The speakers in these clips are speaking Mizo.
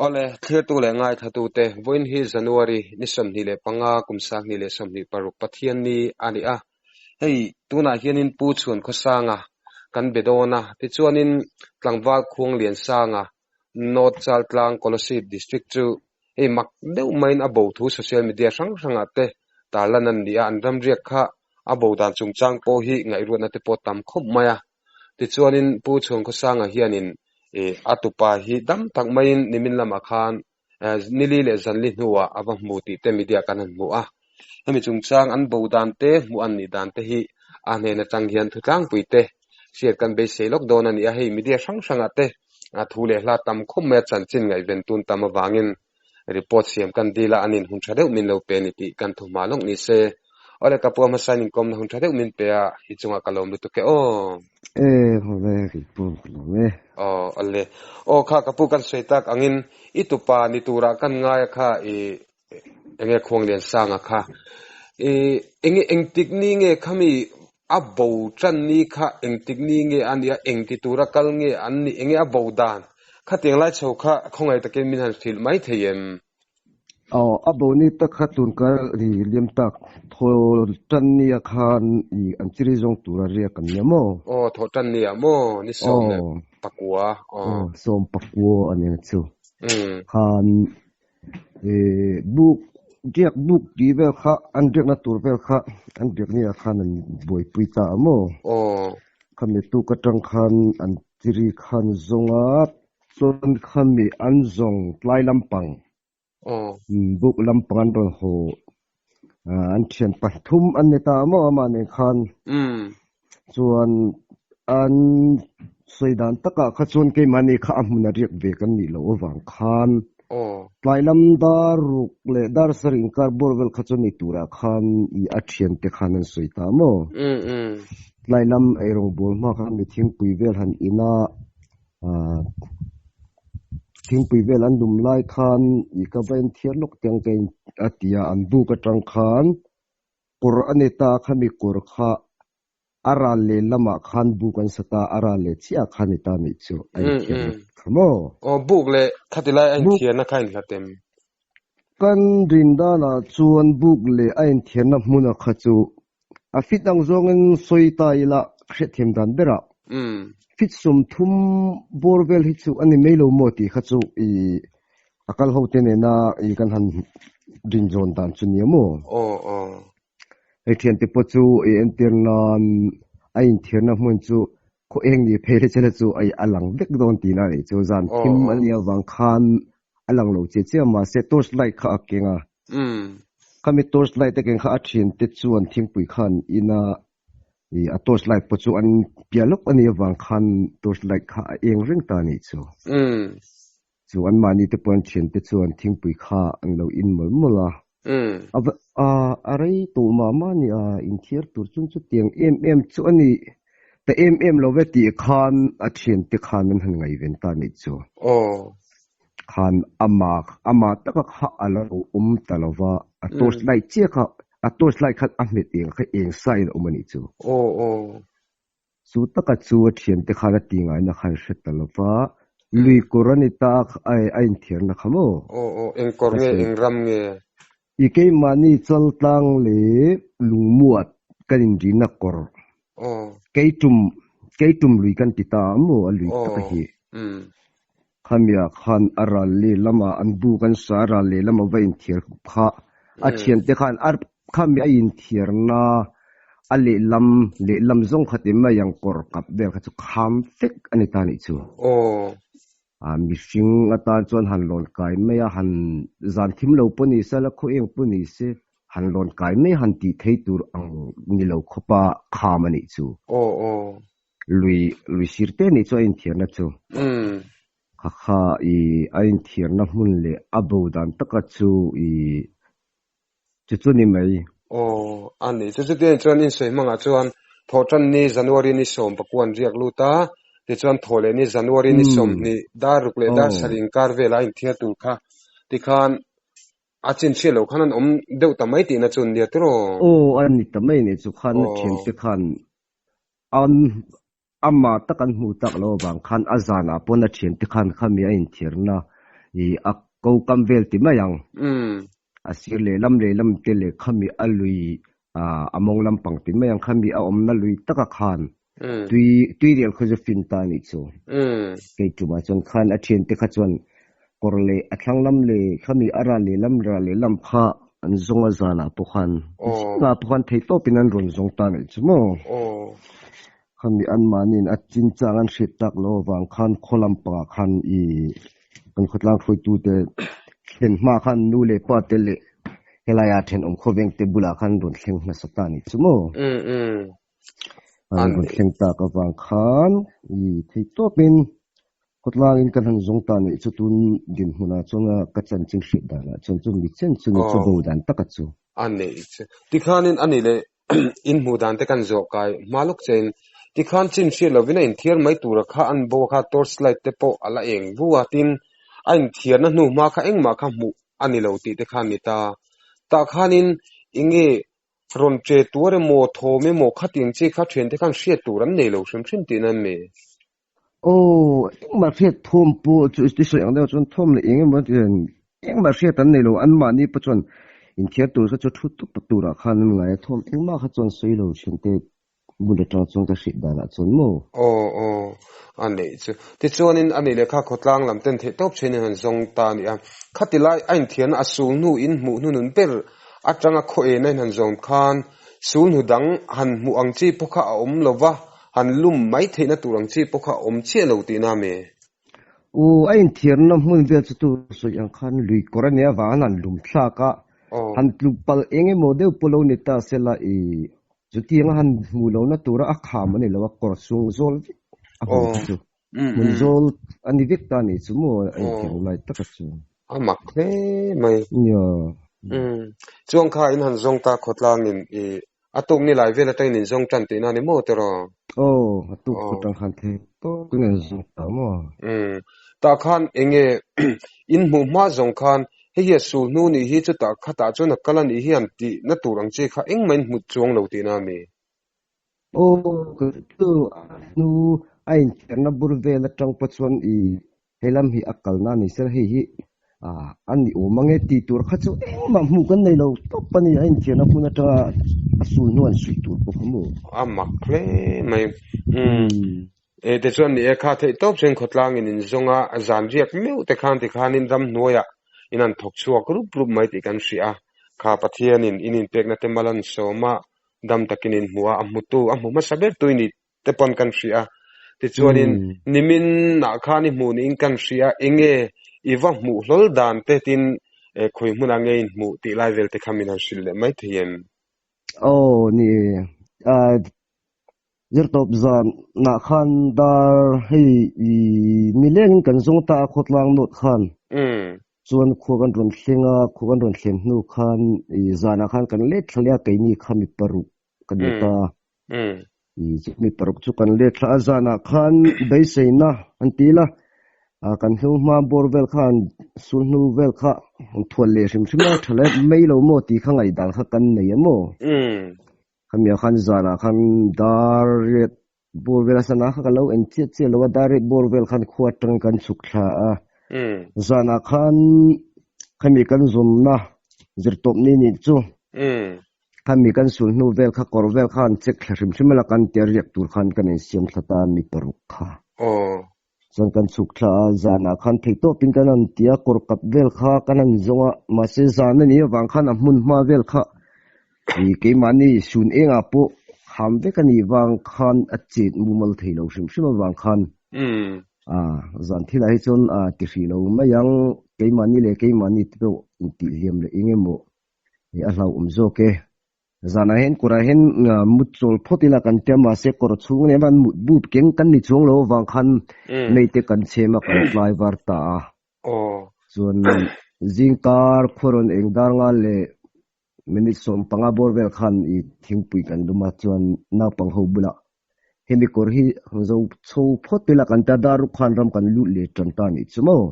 Awle, thlirtu leh ngaithlatute, vawiin hi January ni 25 kum 2026 Pathianni a ni a. Hei, tunah hianin Pu Chhuan Khawsanga kan be dawn a, tichuanin Tlangval Khuangliansanga, North Chaltlang Kolasib District chu hei mak deuh maiin a bo thu social media hrang hrangah te tarlan an ni a, an ramriak kha a bo dan chungchang pawh hi ngaihruatna te pawh tam khawp mai a. Tichuanin Pu Chhuan Khawsanga hianin a tupa hi dam tak maiin nimin lamah khan nili leh zanli hnuah a va hmu tih te media kan han hmu a. Hemi chungchang an bo dan te, hmuh an nih dan te hi a hnen atang hian thutlangpui te hriat kan beisei lawk dawn a ni a. Hei media hrang hrangah te thu leh hla tam khawp mai a chanchin ngaihven tun tam avangin report siam kan dil a, an in hun tha deuh min lo pe a ni tih kan thu hma lawk ni se. Awle ka pu a hmasa in inkawmna hun tha deuh min pe a, i chungah ka lawm lutuk e aw. E, awle kei pu ka lawm e. Aw, awle. Aw kha ka pu kan sawi tak angin i tupa ni turah kan ngai a kha i enge Khuangliansanga kha. I enge engtik ni nge khami a bo tan ni kha engtik ni nge a nia, engti tura kal nge an nih, enge a bo dan? Khatiang lai chho kha khawngaih takin min han hrilh mai thei em? Aw, a bo ni tak kha tun kar i liam tak thaw tan nia khan i an chiri zawng tura riak an nia maw? Aw, thaw tan nia maw? Ni 19, aw. Aw, 19 a nia chu. Khan i buk riak buk tih vel kha an riakna tur vel kha an riak nia khan an buaipui ta a maw? Aw. Khami tuk atang khan an chiri khan zawng a, chuan khami an zawng tlai lampang, buk lampang an rawn haw, an thian pathum an ni ta a maw amah nen khan. Chuan an sawi dan takah kha chuan keimahni kha a hmun a riak ve kan nih loh avang khan tlai lam dar ruk leh dar sarih inkar bawr vel kha chuan ei turah khan i a thiante khan an sawi ta maw? Tlai lam eirawng bawl hma khan mi thingpui vel han in a, thingpui vel an dum lai khan i ka va enthiar lawk teh ang ka a ti a, an buk atang khan Kawr a ni ta, khami kawr kha a ral leh lamah khan buk an sa ta, a ral leh chiah kha ni ta nih chu a inthiarna kha maw? Aw, buk leh khati lai a inthiarna kha a inhlat em? Kan rin danah chuan buk leh a inthiarna hmuna kha chu a fit ang zawngin sawi ta ila hriatthiam dan berah fit 30 bawr vel hi chu a ni mai lo maw tih kha chu i A kal ho te nena i kan han rin zawn dan chu nia maw? Aw aw. Hei thiante pawh chu i entir nan a inthiarna hmun chu khaw eng ni phei le chela chu ai a lang vek dawn tihna a nih chu. Zan thim a nih avang khan a lang lo che che a mahse torch light kha a keng a. Khami torch light a keng kha a thiante chuan thingpui khan ina i a torch light pawh chu an piah lawk a nih avang khan torch light kha a eng reng ta a nih chu. Chu anmahni te pawh an thiante chuan thingpui kha an lo in mawlh mawlh a. A va a a rei tawh mah mah a ni a, inthiar tur chuan chutiang em em chu a ni ta em em lo ve tih khan a thiante khan an han ngaihven ta nih chu. Khan amah amah taka kha a lo awm ta lo va, a torch light chiah kha a torch light khan a hmet eng kha eng sa in a awm a nih chu. Chu taka chu a thiante khan a ti ngaina khan hre ta lo va, lui kawr a ni ta a a inthiarna kha maw? Aw aw, eng kawr nge, eng ram nge? I keimahni chaltlang leh lungmuat kan inrina kawr, keitum, keitum lui kan ti ta a maw a lui taka hi? Khamiah khan a ral leh lamah an buk an sa, a ral leh lamah va inthiar kha a thiante khan a khami a inthiarna a lehlam lehlam zawng kha ti mai ang kawr kap vel kha chu kham vek a ni ta nih chu. A mihring atan chuan han lawn kai mai a, han zan thim lo pawh ni se la khaw eng pawh ni se han lawn kai mai han tih thei tur ang ni lo khawpa kham a nih chu. Lui lui sir te nih chu a inthiarna chu. Kha kha i a inthiarna hmun leh a bo dan taka chu i chu chu ni mai. Aw, a ni. Chu chutiang chuan insawi hmangah chuan Thawhṭan ni January ni 19 an riak lut a, tichuan Thawhleh ni January ni 20 dar ruk leh dar sarih inkar velah a inthiar tur kha tikhan A chin hriat loh khan an awm deuh ta mai tihna chu an nia tiraw? Aw, a ni ta mai nih chu khan a thiante khan an amah tak an hmuh tak loh avang khan a zanah pawn a thiante khan khami a inthiarna I a ko kam vel ti mai ang. A sir lehlam lehlam te leh khami a lui a mawng lampang ti mai ang khami a awmna lui taka khan tui tui rial khaw chu fin ta anih chu. Kei tumah chuan khan a thiante kha chuan kawr leh a thlang lam leh khami a ral lehlam ral lehlam kha an zawng a zanah pawh khan zingah pawh khan theihtawpin an rawn zawng ta anih chu maw. Khami anmahniin a chinchang an hriat tak loh avang khan khaw lampangah khan i kan khawtlang hruaitute thlen hma khan nu leh pa te leh helaia thenawm khawveng te bulah khan rawn thleng hmasa ta a nih chu maw? An rawn thleng tak avang khan i theihtawpin khawtlangin kan han zawng ta a nih chu tun dinhmunah chuan ka chanchin hriat danah chuan chu mi chen chu ni chu bo dan taka chu. A nih chu. Tikhanin a nih leh In hmuh dan te kan zawh kai hma lawk che in tikhan chin hriat lovin a inthiar mai tura kha an bo a kha torch light te pawh a la eng vu a tin a inthiarna hnu hma kha engmah kha hmuh a ni lo tih te khan ni ta. Tah khanin enge rawn che tuar emaw thawm emaw khatiang chi kha thiante khan hriat tur an nei lo hrim hrim tihna an ni. Aw, engmah hriat thawm pawh chu i sawi ang deuh chuan thawm leh eng emaw chuan engmah hriat an nei lo, anmahni pawh chuan inthiar tur kha chu thu tawp tawp turah khan an ngai a, thawm engmah kha chuan sawi lo thiante bul atang chuan ka hriat danah chuan maw? Aw, aw, a neih chu. Tichuanin a nih leh kha khawtlang lam ten theih tawp thein an zawng ta a ni a, khati lai a inthiarna a sul hnu in hmuh hnunun ber atanga khaw ena in han zawng khan sul hnu dang han hmuh ang chi pawh kha a awm lo va, Han lum mai theihna tur ang chi pawh kha awm chiah lo tihna mi? Aw, a inthiarna hmun vel chu tu sawi ang khan lui kawr a nia avangin han lum thlak a, han tluk palh eng emaw deuh pawh lo ni ta sela i chutianga han hmuh lohna tura a kham a ni lo a, kawr chung zawl vek a hmun kha chu. Hmun zawl a ni vek ta a nih chu maw a inthiarna lai taka chu. A mak hle mai. Nia. Chuang kha in han zawng ta khawtlangin i A tuk ni lai vel atangin in zawng tan tihna a ni maw tiraw? Aw, a tuk atang khan thei tawkin an zawng ta maw? Umm, tah khan enge in hmuh hma zawng khan hei hi a sul hnu nih hi chutah khatah chuan a kal a nih hi han tihna tur ang chi kha engmah in hmu chuang lo tihna a mi? Aw, ka chu a hnu a inthiarna bur vel atang pawh chuan i He lam hi a kalna a ni sir, hei hi a ni awm ang e tih tur kha chu engmah hmuh kan nei lo tawp a ni, a inthiarna hmun atanga a sul hnu an suih tur pawh kha maw? A mak hle mai. Umm. E tichuan ni e kha theih tawp chuan khawtlangin in zawnga zan riak meuh te khan tikhanin ramhnuaiah in han thawk chhuak rup rup mai tih kan hria a, kha Pathianin in inpekna te mal an sawm a, dam takin in hmu a, a hmutu a hmu hmasa ber tu i ni te pawn kan hria a, tichuanin nimin ah khan i hmuh niin kan hria a, enge i va hmuh hlawl dan te tin khawi hmunah nge in hmuh tih lai vel te kha min han hrilh leh mai thei em? Aw ni e, zirtawp zan ah khan dar hei i nilengin kan zawng ta a khawtlang nawt khan chuan khua kan rawn thleng a, khua kan rawn thlen hnu khan i zanah khan kan let thla leh a keini kha mi paruk kan ni ta. Mi paruk chu kan let thla a zanah khan beiseina an ti ila kan hnu hma bawr vel khan sul hnu vel kha an thual leh hrim hrim a tha leh mai lo maw tih kha ngaihdan kha kan nei a maw khamiah khan zanah khan dar riat bawr vel a sana kha ka lo en chiah chiah lo a dar riat bawr vel khan khua atangin kan chhuk thla a zanah khan khami kan zawmna zirtawpni nih chu Khami kan sul hnu vel kha kawr vel khan check thla hrim hrim a la kan tia riak tur khan kan insiam thla ta mi paruk kha. Chuan kan chhuk thla a, zanah khan thei tawpin kan han tia kawr kap vel kha kan han zawng a, mahse zan a nih avang khan a hmun hma vel kha ih keimahni sun engah pawh kham vek a nih vang khan a chet mumal thei lo hrim hrim avang khan zan thilah hi chuan a ti hrih lo mai ang, keimahni leh keimahni te pawh intihhliam leh eng emaw Hei a hlauhawm zawk e. Zanah hian kawrah hian mut chawl phawt ila kan tia mahse kawr chhung nen hian mut bup keng kan ni chuang lo avang khan mei te kan chhem a kan tlai var ta a. Chuan zingkar khuarawn eng dar nga leh minute 15 bawr vel khan i thingpui kan lum a chuan naupang ho bulah hemi kawr hi zo chho phawt ila kan tia dar ruk khan ram kan lut leh tan ta a nih chu maw.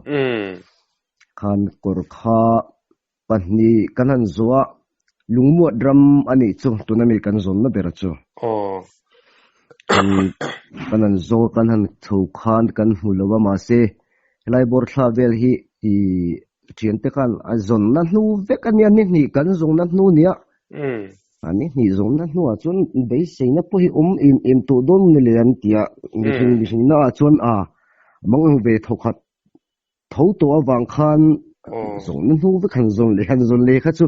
Khan kawr kha Pahnih kan han zawh a, lungmuat ram a nih chu tuna mi kan zawnna ber chu. Kan kan han zawng a, kan han chho khan kan hmu lo a, mahse helai bawr thla vel hi I thiante khan a zawnna hnu vek a nia, ni hnih kan zawnna hnu nia. A ni hnih zawnna hnuah chuan beiseina pawh hi awm em em tawh dawn ni le an ti a, mihring mihringna ah chuan a mang ang ve thawkhat tho tawh avang khan zawnna hnu vek han zawn leh han zawn leh kha chu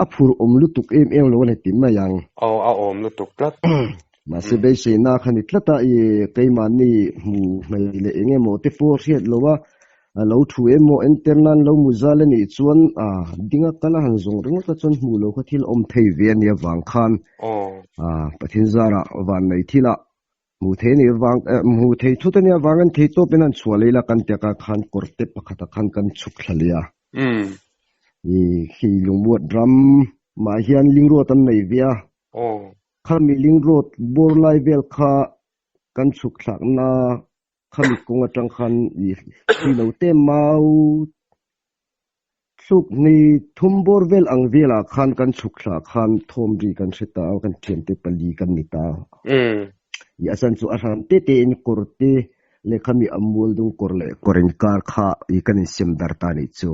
a phur awm lutuk em em lo a ni ti mai ang. Aw a awm lutuk tlat. Mahse beiseina kha ni tlat a, i keimahni hmu hmei leh eng emaw te pawh hriat lo a, A lo thu emaw enter nan lo mu zal a nih chuan a ding a kal a han zawng ringawt a chuan hmuh loh kha thil awm thei ve a nih avang khan a Pathian zarah van nei thil ah hmuh thei a nih avang hmuh thei thut a nih avangin thei tawp in han chhuah leh ila kan ti a khan kawr te pakhat ah khan kan chhuk thla leh a. I khi lungmuat ram mah hian lingruat an nei ve a. Khami lingruat bawr lai vel kha kan chhuk thlakna Khami kawng atang khan i thui lo te mau thluk ni thum bawr vel ang velah khan kan chhuk thla khan thawm ri kan hre ta a, kan thiante pali kan ni ta. I a chan chu a hran te te in kawr te leh khami a mual dung kawr leh kawr inkar kha i kan insem dar ta nih chu.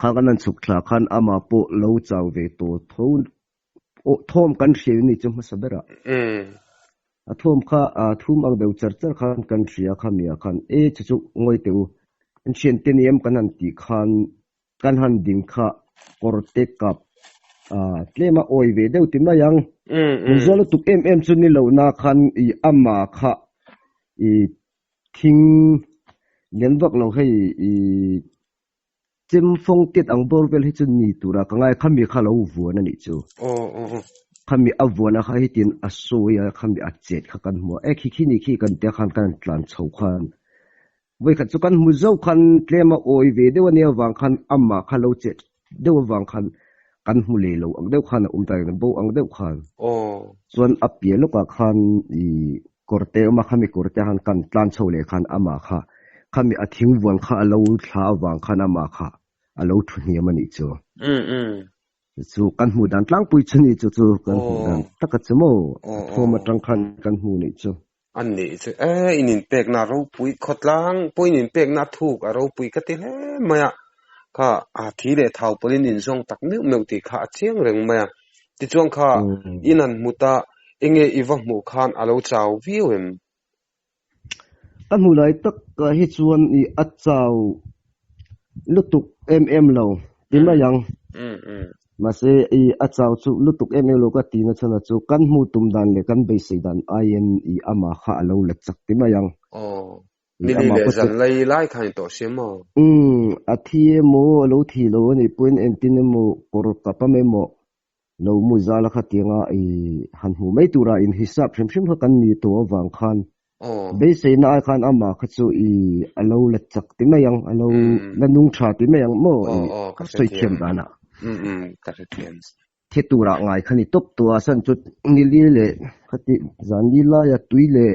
Kha kan han chhuk thla khan amah pawh lo chau ve tawh tho Aw thawm kan hria ni chu hmasa berah. A thawm kha a thum ang deuh char char khan kan hria kha mi ah khan e chu chu ngawi teh u. An thian te ni em kan han tih khan kan han ding kha kawr te kap a tlem a awi ve deuh ti mai ang. Hmunzual lutuk em em chu ni lo na khan i ama kha i thing lian vak lo hei i Chem fawng tet ang bawr vel hi chu ni tura ka ngai khami kha lo vuan a nih chu. Khami a vuan a kha hitin a sawi a khami a chet kha kan hmu a e khi khi ni khi kan tia khan kan tlan chho khan vawikhat chu kan hmu zauh khan tlem a awi ve deuh a nia vang khan amah kha lo chet deuh avang khan kan hmu leh lo ang deuh khan a awm ta bo ang deuh khan chuan a piah lawkah khan i Kawrte awm a, khami kawrte khan kan tlan chho leh khan amah kha, khami a thingvuan kha a lo thla avang khan amah kha a lo thu hniam a nih chu. Chu kan hmuh dan tlangpui chu ni chu chu kan hmuh dan taka chu maw a thawm atang khan kan hmuh nih chu. A nih chu e, in inpekna a ropui khawtlang pawh in inpekna a thuk a ropui ka ti hle mai a, kha a thi leh thau pawhin in zawng tak meuh meuh tih kha a chiang reng mai a. Tichuan kha in han hmu ta, enge i va hmuh khan a lo chau viau em? Ka hmuh lai tak ah hi chuan i a chau lutuk em em lo ti mai ang. Mahse i a chau chu lutuk em em lo ka ti na chhan ah chu kan hmuh tum dan leh kan beisei dan aiin i amah kha a lo la chak ti mai ang. Nili leh zan lai lai kha ni tawh si maw? Umm, a thi emaw a lo thi lo a nih pawhin engtin emaw kawr kap am emaw lo mu zal a kha tianga i han hmuh mai tura in hisap hrim hrim kha kan ni tawh avang khan beiseina ai khan amah kha chu i a lo la chak ti mai ang, a lo la nung tha ti mai ang maw i ka sawi thiam danah. Umm, ka hrethiam. Thi turah ngai kha ni tawp tawh a, san chu nili leh khati zan li laia tui leh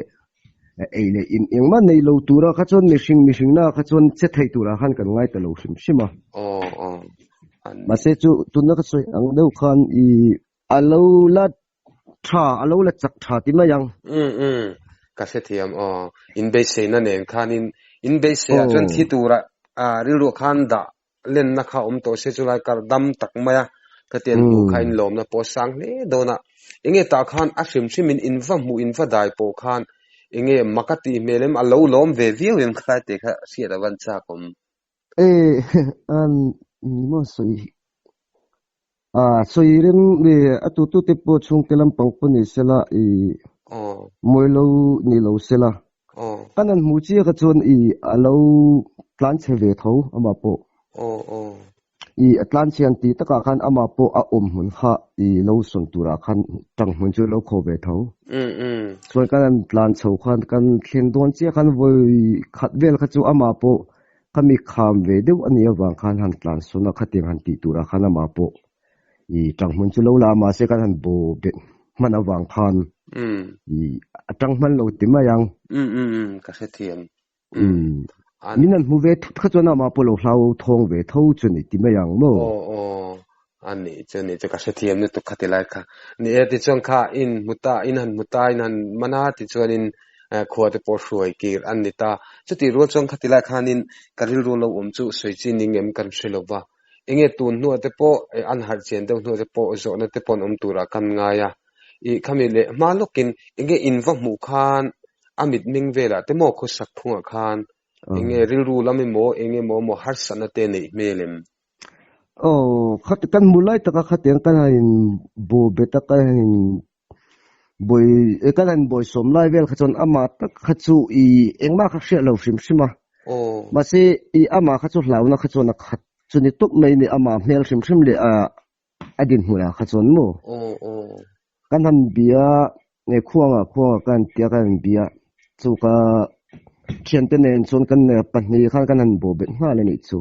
ei leh in engmah nei lo tura kha chuan mihring mihring na kha chuan che thei turah khan kan ngai ta lo hrim hrim a. Mahse chu tuna ka sawi ang deuh khan i a lo la tha a lo la chak tha ti mai ang. Umm umm ka hrethiam aw inbeiseina nen khanin inbeiseiah chuan thi turah rilruah khan dah lenna kha awm tawh se chulai kar dam tak mai a ka ti an hmuh kha in lawmna pawh a sang hle dawn a enge tah khan a hrim hrim in in va hmuh in va dai pawh khan enge mak a tih hmel em a lo lawm ve viau em khalai tih kha hriat a van chak awm. E an ni maw sawi a sawi rem e a tu tu te pawh chhungte lampang pawh ni sela i mawi lo ni lo sela Kan han hmuh chiah kha chuan i a lo tlan chhe ve tho amah pawh. I a tlan chhe an tih takah khan amah pawh a awm hmun kha i lo sawn turah khan tang hmun chu a lo khaw ve tho. Chuan kan han tlan chho khan kan thlen dawn chiah khan vawi khat vel kha chu amah pawh khami kham ve deuh a nih avang khan han tlan sawn a khatiang han tih turah khan amah pawh I tang hmun chu lo la a mahse kan han bo bet hman avang khan i a tang hman lo ti mai ang. Um um um ka hrethiam. Um min han hmu ve thut kha chuan amah pawh lo hlau thawng ve tho chu ni ti mai ang maw? Aw aw a nih chu nih chu ka hrethiam lutuk kha ti lai kha. Ni e tichuan kha in hmu ta in han hmu ta in han man a tichuanin Khua te pawh hruai kir an ni ta. Chutih rual chuan khati lai khanin ka rilru lo awm chu sawi chi ning em kan hre lo va. Enge tun hnuah te pawh an harh chian deuh hnuah te pawh zawhna te pawh an awm turah kan ngai a. Ih khami leh hma lawkin enge in va hmuh khan a mitmeng velah te maw khawsak phungah khan enge rilru lam emaw enge maw emaw harsatna te neih hmel em? Aw, khati kan hmu lai taka khatiang kan han in bu bet a kan han in bawi kan han bawi sawm lai vel kha chuan amah tak kha chu i engmah kha hriat lo hrim hrim a. Mahse i amah kha chu hlauna kha chuan a khat chu ni tawp mai ni amah hmel hrim hrim leh a a dinhmunah kha chuan maw kan han bia nge khuangah khuangah kan han tia kan han bia chu ka thiante nen chuan kan pahnih khan kan han bawh bet nghal a nih chu.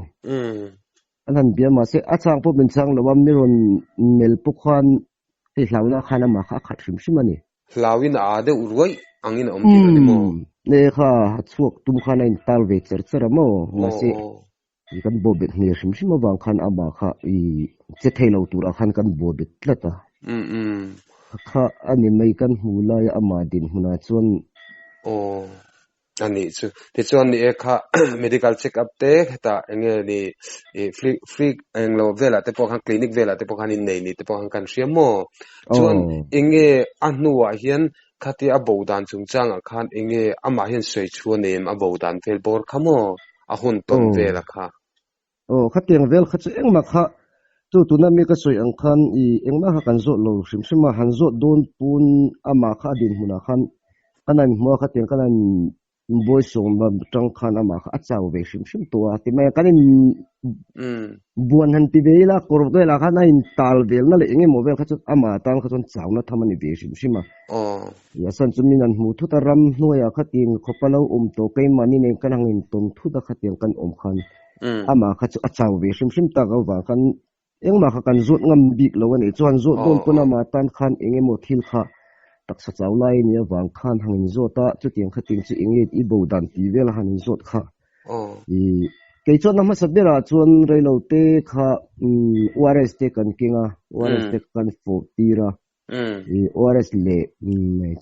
An han bia mahse a chang pawh min chang lo a mi rawn mel pawh khan hei hlauna khan amah kha a khat hrim hrim a ni. Hlauin a aa deuh ruai angin a awm tih a ni maw? Nge kha chhuak tum khan a intal ve cher cher a maw mahse I kan bawh bet hmel hrim hrim avang khan amah kha i che thei lo turah khan kan bawh bet tlat a. Kha a ni mai kan hmu laia amah dinhmunah chuan. Aw, a nih chu. Tichuan ni e kha medical check up te hetah eng nge ni i free free eng lo velah te pawh khan clinic velah te pawh khan innei ni te pawh khan kan hria maw? Chuan eng nge a hnuah hian khatia a bo dan chungchangah khan eng nge amah hian sawi chhuah a nei em a bo dan vel bawr kha maw? A hun tawn vel a kha. Aw, khatiang vel kha chu engmah kha chu tuna mi ka sawi ang khan i engmah kha kan zawt lo hrim hrim a, han zawt dawn pawn amah kha a dinhmunah khan kan han hmu a, khatiang kan han bawi sawm atang khan amah kha a chau ve hrim hrim tawh a ti mai a, kan in buan han ti ve ila kawr velah khan a in tal velna leh eng emaw vel kha chu amah atan kha chuan chauna tham a ni ve hrim hrim a. Ia san chu min an hmuh thut a, ram hnuaiah khatiang khawpa lo awm tawh keimahni nen kan hang intawn thut a khatiang kan awm khan amah kha chu a chau ve hrim hrim tak avang khan engmah kha kan zawt ngam bik lo a nih chuan zawt dawn pawn amah tan khan eng emaw thil kha taksa chau lai a nih avang khan hang inzawt a, chutiang khatiang chu eng nge i bo dan tih vel a han inzawt kha i kei chuan a hmasa berah chuan reilo te kha ORS te kan keng a, ORS te kan fawh tir a. I ORS leh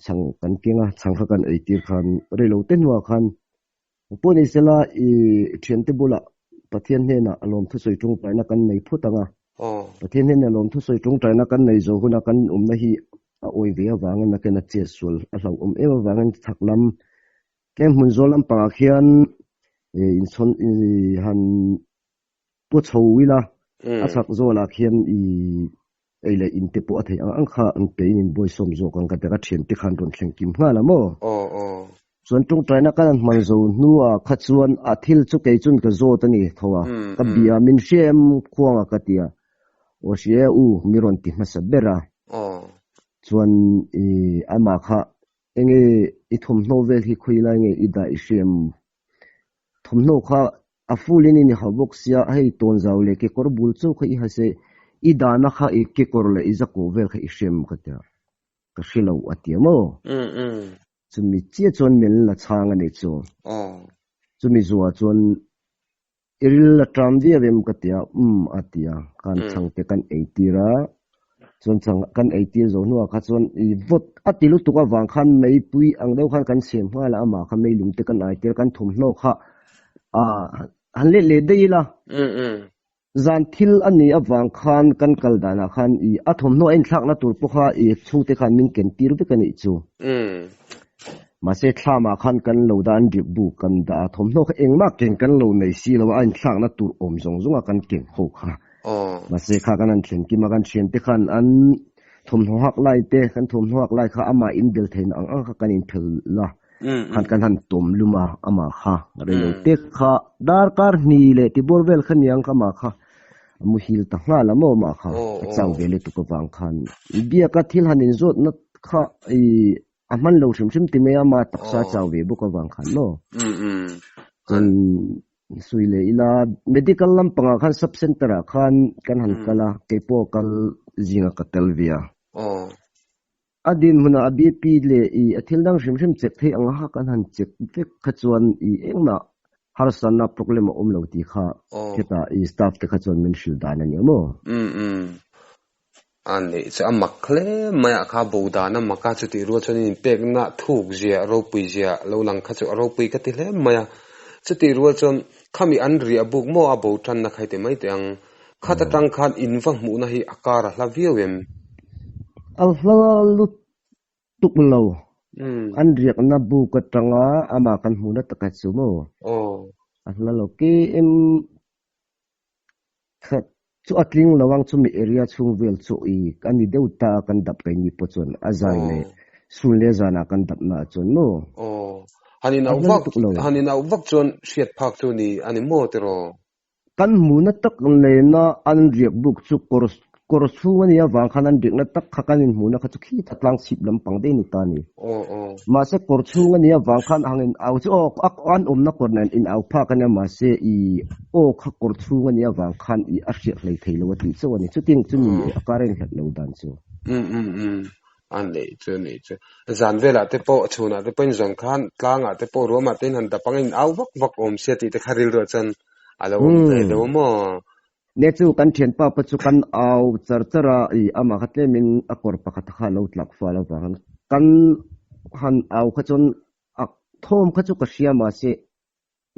chhang kan keng a, chhang kha kan ei tir khan reilo te hnuah khan pawh ni sela i thiante bulah Pathian hnenah lawmthu sawi tawngtaina kan nei phut ang a. Pathian hnenah lawmthu sawi tawngtaina kan nei zawh huna kan awmna hi a awi ve avangin a ken a chet sual a hlauhawm em avangin chhak lam tlem hmun zawl lampangah khian inchhawn han Pu chho ila, a chak zawlah khian i ei leh in te pawh a theih ang ang kha an pein in bawisawm zawk ang ka ti a, ka thiante khan rawn thleng kim nghal a maw? Chuan tawngtaina kan han hman zo hnuah kha chuan a thil chu kei chuan ka zawt a ni tho a, ka bia min hria em khuang a ka ti a, aw hria e u mi rawn ti hmasa ber a, chuan i amah kha enge i thawmhnaw vel hi khawi lai nge i dah i hria em? Thawmhnaw kha a full in i ni hauh bawk sia, hei tawnzau leh kekawr bul chauh kha i ha se, i dahna kha i kekawr leh i zakawh vel kha i hrem ka tia, ka hre lo a tia maw? Chumi chiah chuan min la chhang a nih chu. Chumi zuah chuan i ril la ṭam viau em ka tia, umm a tia, khan chhangte kan ei tir a, Chuan chang kan ei tir zo hnuah kha chuan i vawt a ti lutuk avang khan meipui ang deuh khan kan siam nghal a, amah kha meilum te kan ai tir a, kan thawmhnaw kha ah han let leh daih ila. Zan thil a nih avang khan kan kal danah khan i a thawmhnaw a inthlakna tur pawh kha i chhungte khan min ken tir vek a nih chu. Mahse thlamah khan kan lo dah an rip bu kan dah a, thawmhnaw kha engmah ken kan lo nei si lo a, a inthlakna tur awm zawng zawng a kan ken ho kha. Mahse kha kan han thlen kim a, kan thiante khan an thawmhnaw hak lai te, kan thawmhnaw hak lai kha amah inbel theihna ang ang kha kan inphel a, khan kan han tawm lum a, amah kha reilo te kha darkar hni leh tibawr vel kha niang kha amah kha a muhil ta nghal a maw amah kha a chau ve lutuk avang khan biaka thil han inzawtna kha i a hman lo hrim hrim ti mai a, amah taksa chau ve bawk avang khan maw. Chuan Sawi leh ila, medical lampangah khan sub center ah khan kan han kal a, keipawh kal zinga ka tel ve a. A dinhmunah a BP leh i a thil dang hrim hrim check theih ang a kan han check vek kha chuan i engmah harsatna problem a awm lo tih kha hetah i staff te kha chuan min hrilh dan a ni maw? A neih chu a mak hle mai a, kha bo dan a mak a, chutih rual chuan in inpekna thuk zia ropui zia lo lang kha chu a ropui ka ti hle mai a. Chutih rual chuan khami an riah buk maw a bo tanna kha i ti mai teh ang. Khat atang khan in va hmuhna hi a kar a hla viau em? A hla lutuk lo. An riakna buk atanga amah kan hmuhna takah chu maw a hla lo. KM Khat chu a tling lo ang chumi area chhung vel chu i a ni deuh ta a kan dap kei ni pawh chuan a zai leh sun leh zanah kan dap na ah chuan maw Aw, han in a auh hla vak lutuk lo. han in auh vak chuan hriat phak chu ni a ni maw tiraw? Kan hmuhna tak lehna an riak buk chu kawr Kawr chhung a nih avang khan an rikna tak kha kan inhmuhna kha chu khita tlang chhip lampang daih a ni ta a ni. Mahse kawr chhung a nih avang khan hang in au chu aw an awmna kawr nen in au phak a nia mahse i aw kha kawr chhung a nih avang khan i a hriat hlei thei lo a tih chauh a ni. Chutiang chu ni a kar a inhlat lo dan chu. Umm umm umm a neih chu a nih chu. Zan velah te pawh chhunah te pawhin zawn khan tlangah te pawh ruamah te in han dap ang a in au vak vak awm sia tih te kha rilruah chuan a lo awm ve deuh a maw? Ne chu kan thianpa pawh chu kan au char char a, i amah kha tlemin a kawr pakhat kha a lo tlak fal avangin kan han au kha chuan a thawm kha chu ka hria mahse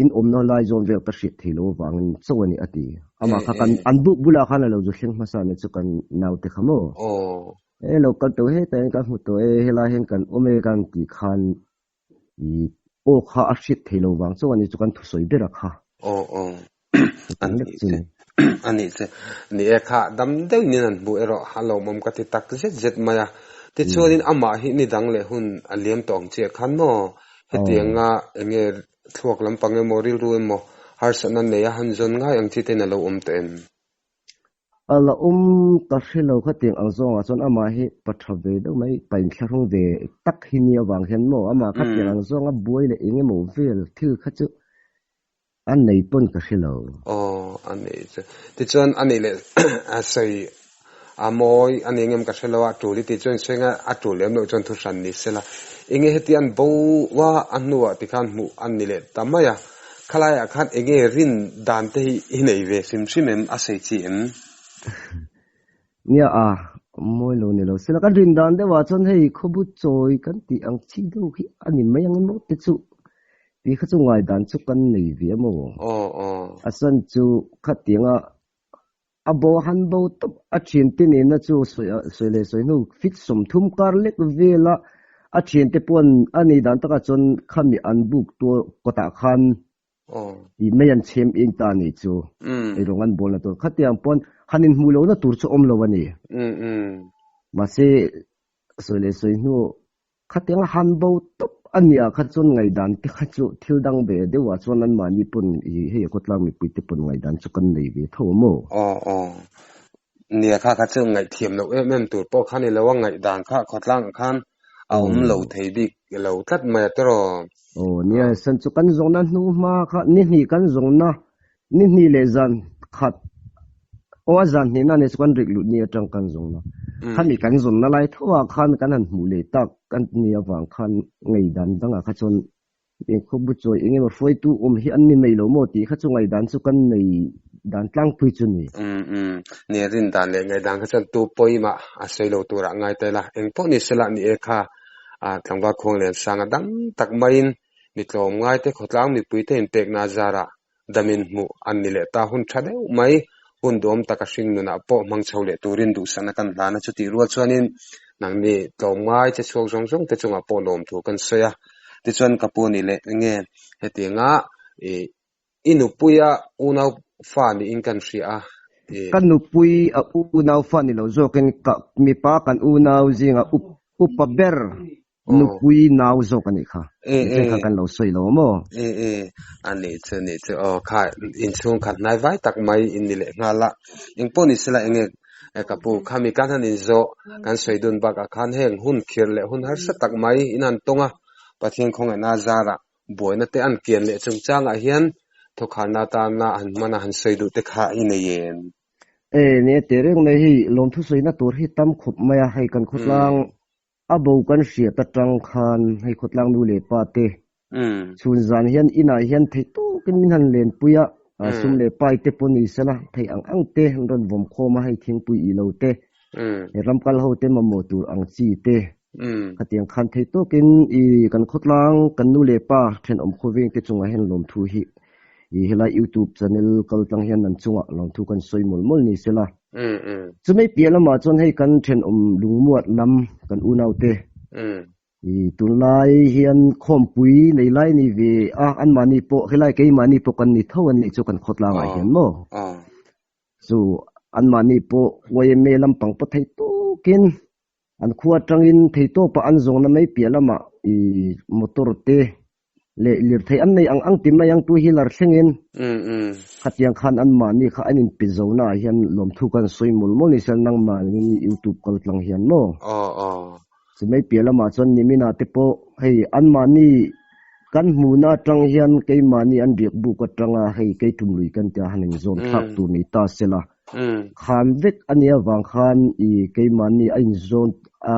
in awmna lai zawn vel ka hriat thei lo avangin chauh a ni a ti. Amah kha kan an buk bulah khan a lo zu thleng hmasa nia chu kan naute kha maw? E lo kal tawh hetah hian kan hmu tawh e, helai hian kan awm e kan tih khan i aw kha a hriat thei lo vang chauh a ni chu kan thusawi ber a kha. Aw aw. A nih che a nih che ni e kha dam deuh in an hmuh erawh a lawmawm ka ti tak zet zet mai a. Tichuanin amah hi ni dang leh hun a liam tawh ang chiah khan maw hetianga enge thluak lampang emaw rilru emaw harsatna nei a han zawn ngai ang chi ten a lo awm tawh em? A la awm ka hre lo khatiang ang zawngah chuan amah hi pa tha ve deuh mai, pa inthlahrung ve tak hi nia vang hian maw amah khatiang ang zawnga buai leh eng emaw vel thil kha chu a nei pawn ka hre lo. Aw a nei chu. Tichuan a nih leh a sawi a mawi a ni engem ka hre lo a, tul i tih chuan sawi anga a tul lem loh chuan thu hran ni sela. Enge heti an bo a a hnuah tikhan hmuh an ni leh ta mai a. Khalaiah khan enge rin dan te hi i nei ve hrim hrim em? A sawi chi em? Nia a, mawi lo ni lo sela. Kan rin dan deuhah chuan hei khawbu chawi kan tih ang chi deuh hi a ni mai ang emaw te chu tih kha chu ngai dan chu kan nei ve a maw? Aw aw. A san chu khatianga a bo han bo tawp a thiante nena chu sawi sawi leh sawi hnu fit 30 kar lek vela a thiante pawh a nei dan takah chuan khami an buk tur kawtah khan i mei an chhem eng ta a nih chu eirawng an bawlna tur khatiang pawn han inhmuh lohna tur chu awm lo a ni. Mahse sawi leh sawi hnu Khatiang a han bo tawp a nia kha chuan ngaihdan te kha chu thil dang ve deuh ah chuan anmahni pawn i hei a khawtlang mipui te pawn ngaihdan chu kan nei ve tho a maw? Aw aw. Nia kha kha chu ngaihthiam loh em em tur pawh kha ni lo a, ngaihdan kha khawtlang ah khan a awm lo thei bik lo tlat mai a tiraw? Aw nia san chu kan zawhna hnu hma kha ni hnih kan zawhna Ni hnih leh zan khat aw a zan hnihna nia chu kan rik lut ni atang kan zawng a. Khami kan zawnna lai tho ah khan kan han hmuh leh tak kan ni avang khan ngaihdan dangah kha chuan eng khawpbu chawi eng emaw hruaitu awm hi an ni mai lo maw tih kha chu ngaihdan chu kan nei dan tlangpui chu ni. Umm umm ni rin dan leh ngaihdan kha chuan tu pawimah a sawi lo turah ngai ta ila eng pawh ni sela ni e kha tlangval khuang lian sanga dam tak maiin mi tlawm ngaite khawtlang mipuite inpekna zarah damin hmuh an ni leh ta. Hun tha deuh mai, hun duhawm taka hring nunah pawh hmang chho leh turin duhsakna kan hlan a. Chutih rual chuanin nangni tlawm ngai che chhuak zawng zawng te chungah pawh lawm thu kan sawi a. Tichuan ka pu ni leh enge hetianga i i nupuia unau fa niin kan hria a. I. Ka nupui a unau fa ni lo zawkin ka mipa kan unau zinga upa ber Nupui nau zawk a nih kha. Nichin khan kan lo sawi lo maw? E e, a nih chu nih chu aw kha inchhung khat hnai vai tak mai in ni leh nghal a. Eng pawh ni sela enge ka pu khami kan han inzawh kan sawi dun bakah khan heng hun khirh leh hun harsa tak mai in han tawng a, Pathian khawngaihna zarah buaina te an kian leh chungchangah hian thawkharna atana han hman a han sawi duh te kha i nei em? E nia teh reng mai hei lawmthu sawina tur hi tam khawp mai a, hei kan khawtlang A bo kan hriat atang khan hei khawtlang nu leh pa te chhun zan hian inah hian theih tawkin min han lenpui a, sum leh pai te pawh ni sela theih ang ang te an rawn vawm khawm a, hei thingpui ih lo te. He ram kal ho te mamawh tur ang chi te khatiang khan thei tawkin i kan khawtlang kan nu leh pa thenawm khawveng te chungah hian lawmthu hi i helai youtube channel kal tlang hian an chungah lawmthu kan sawi mawlh mawlh ni sela. Chumai piah lamah chuan hei kan thenawm lungmuat lam kan unaute I tunlai hian khawmpui nei lai ni ve a, anmahni pawh helai keimahni pawh kan ni tho a nih chu kan khawtlangah hian maw? Chu anmahni pawh YMA lampang pawh thei tawkin an khua atangin thei tawpah an zawngna mai piah lamah i motor te leh lirthei an nei ang ang ti mai ang two wheeler thlengin khatiang khan anmahni kha an inpe zona ah hian lawmthu kan sawi mawlh mawlh ni sel nangmahni youtube kal tlang hian maw? Chumai piah lamah chuan niminah te pawh hei anmahni kan hmuhna atang hian keimahni an riak buk atanga hei kei tum lui kan tia han inzawn thlak tur ni ta sela khan vek a nih avang khan i keimahni a inzawn a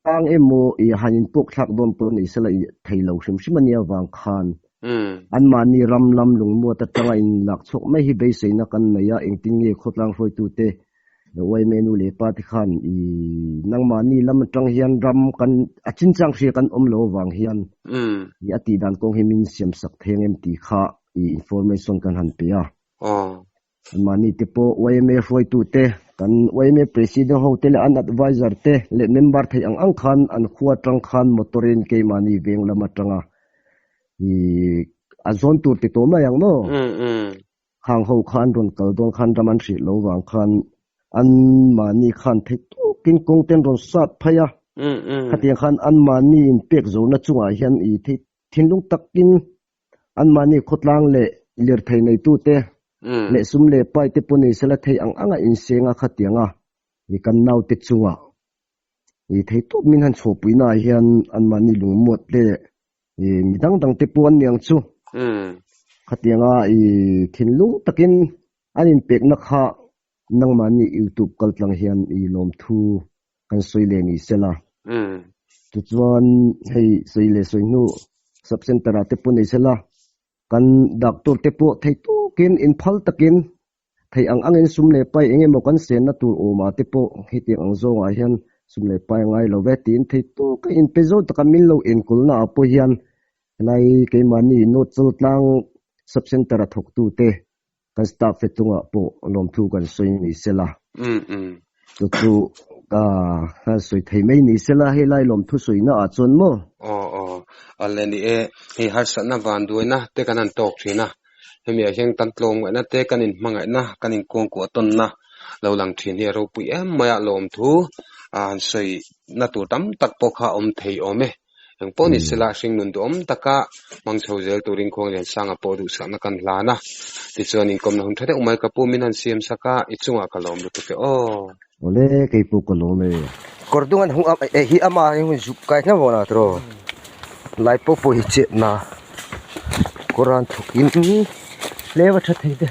tang emaw i han inpawk thlak dawn pawh ni sela i thei lo hrim hrim a nih avang khan anmahni ram lam lungmuat atanga inlak chhuak mai hi beiseina kan nei a engtin nge khawtlang hruaitute Uaime nu leh pa te khan i nangmahni lam atang hian ram kan a chinchang hria kan awm lo avang hian i a tih dan kawng hi min siam sak thei ang em tih kha i information kan han pe a. Anmahni te pawh YMA hruaitu te, kan YMA President ho te leh an advisor te leh member thei ang ang khan an khua atang khan motor in keimahni veng lam atanga i a zawn tur ti tawh mai ang maw? Khang ho kha an rawn kal dawn khan ram an hrih lo vang khan anmahni khan thei tawkin kawng te an rawn sat phei a, khatiang khan anmahni inpek zohna chungah hian i thei thinlung takin anmahni khawtlang leh lirthei neitute leh sum leh pai te pawh nei sela thei ang anga inseng a khatiang a i kan naute chungah i thei tawp min han chhuahpuina ah hian anmahni lungmuat leh i mi dang dang te pawh an ni ang chu. Khatianga i thinlung takin an inpekna kha nangmahni youtube kaltlang hian i lawmthu kan sawi leh ni sela. Tichuan hei sawi leh sawi hnu sub center ah te pawh nei sela kan doctor te pawh thei tawkin inphal takin Thei ang angin sum leh pai eng emaw kan senna tur awmah te pawh hetiang ang zawngah hian sum leh pai a ngai lo ve tiin thei tawka inpe zo taka min lo enkawlna ah pawh hian helai keimahni North Chaltlang Sub Centre a thawktute kan staff te chungah pawh lawmthu kan sawi ni sela. Chu chu ka sawi thei mai ni sela helai lawmthu sawina ah chuan maw? Aw aw a le ni e, hei harsatna vanduaina te kan han tawk thin a. Hemi ah hian kan tlawmngaihna te, kan inhmangaihna, kan inkuangkuah tawnna lo lang thin hi a ropui em mai a, lawmthu a han sawi na tur tam tak pawh kha a awm thei awm e. Eng pawh ni sela hringnun duhawm taka hmang chho zel turin Khuangliansanga pawh duhsakna kan hlan a, tichuan inkawmna hun tha deuh mai ka pu min han siam sak a, i chungah ka lawm lutuk e aw. Awle kei pawh ka lawm e. Kawr dung an hung a eh hi ama hi hun zuk kai hlauh vawng a tiraw lai pawh pawh hi chet na kawr an thawk in tlem a tha thei te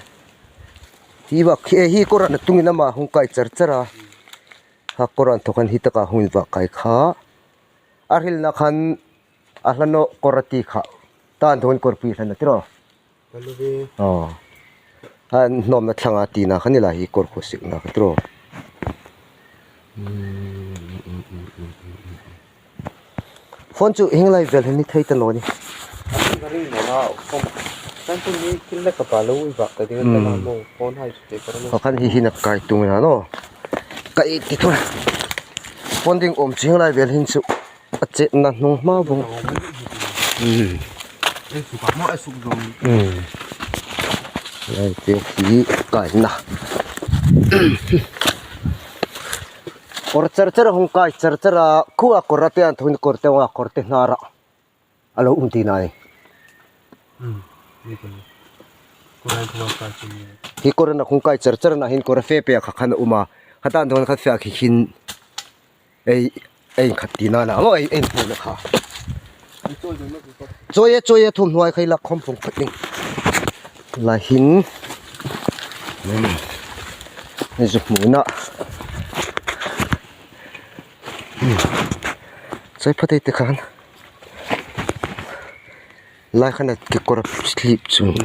hi bak khi eh hi kawr an tung in ama hung kai char char a ha kawr an thawk an hi taka hung in vah kai kha a hril na khan a hla nawh kawr a ti kha tan dawn kawr pui hlan a tiraw. Aw a hnawmna thlanga tina kha ni lai hi kawr khaw sikna kha tiraw phone chu heng lai vel hi ni thei ta lo a ni. Pakhat hi hin a kai tung ina maw ka ei ti thung phone ding awm chu heng lai vel hi chu. A chetna hnung hma bawk umm te hi kaina kawr char char a hung kai char char a khuaa kawr a te an thawin kawr te a kawr te hnar a a lo um tihna a ni hi kawr a hung kai char char a nahin kawr a fe pe a kha khan a um a khatan dawn khan fiah khi khin. Ei ei khat ti nana maw ei ei hmuh na kha chawi e chawi e thawmhnuai kha ila khawm phung khat ding la hin hei zu hmuhna chawi phat hei te khan lai khan a kekawr a slip chung.